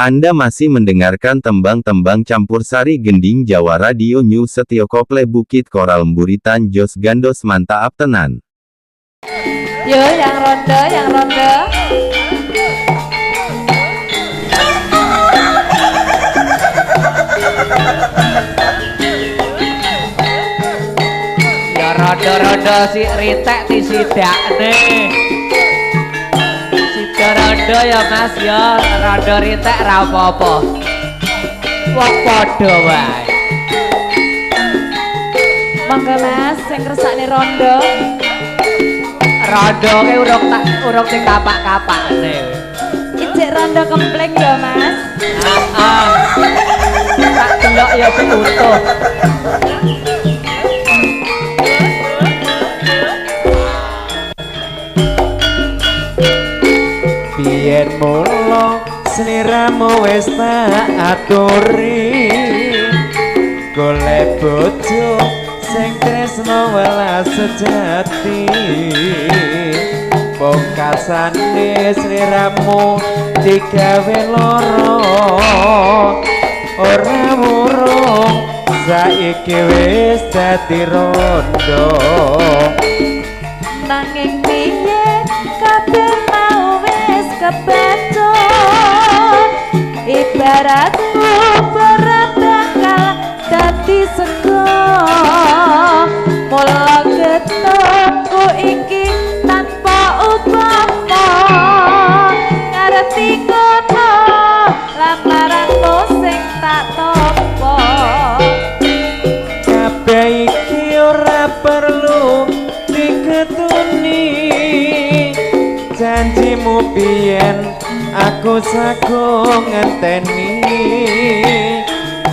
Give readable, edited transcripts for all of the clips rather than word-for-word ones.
Anda masih mendengarkan tembang-tembang campur sari gending Jawa Radio New Setio Kople Bukit Koral Mburitan Jos Gandos mantap tenan. Yo, yang rondo, yang rondo. Ya rondo-rondo si ritek disidakne. Sida rondo ya Mas ya, rondo ritek ra apa-apa. Wong padha wae. Monggo Mas, sing kersane rondo. Rondo ke urung tak urung dikapak-kapakne. Ijek rondo kempleng ya Mas. Heeh. Tak delok ya sing utuh. Biyen mula sliramu wis tak aturi, golek bojo sing tresno welas sejati. Pungkasane sliramu digawe lara, ora wurung saiki wis dadi rondo. Nanging piye kabeh mau wis kebacut, ibaratku ora bakal dadi sego. Mula getungku iki tanpa upama, ngerti kono lamaranmu sing tak tampa. Kabeh iki ora perlu diketuni, janjimu biyen aku sagung ngenteni.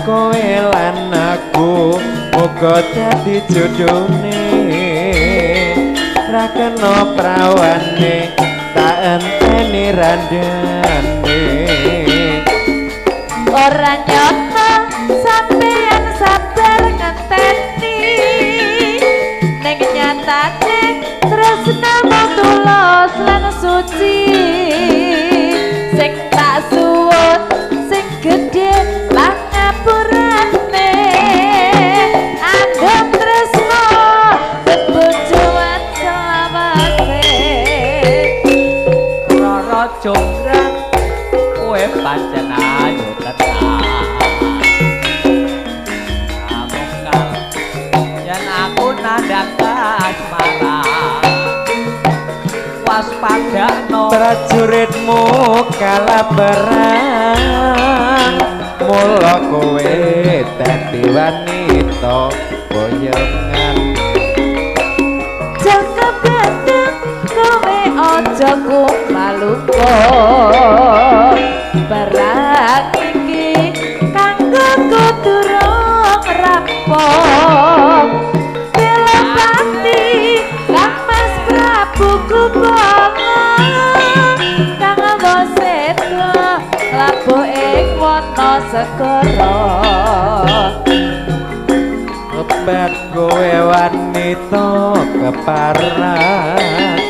Kowe lan aku muga dadi jodone, ra kena prawane tak enteni randane. Ora nyono sampeyan sabar ngenteni, ning nyatane tresnamu tulus lan suci. Sing tak suwun sing gedhe pangapurane, andhep tresno bebojoan selawase. Rara Jonggrang kowe pancen ayu tenan. Amung kal yen aku nandhang kasmaran, waspadakno prajuritmu kalah perang. Mula kowe dadi wanita boyongan. Jaka Bathang kowe aja kumaluko, perang iki kanggo durung rampung. Belapati Kang Mas Prabu Kumala, kang Waseta labuh ing wana segara. Kebet kowe wanita keparat,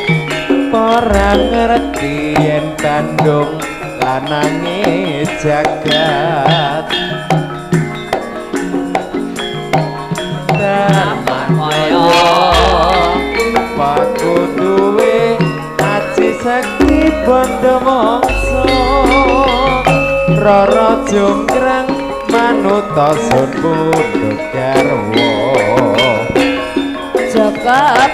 ora ngerti yen Bandung lanange jagat. Kaya Paku duwe aji sekti bondo mangsa, Rara Jonggrang manuta sun pundhut garwa. Jaka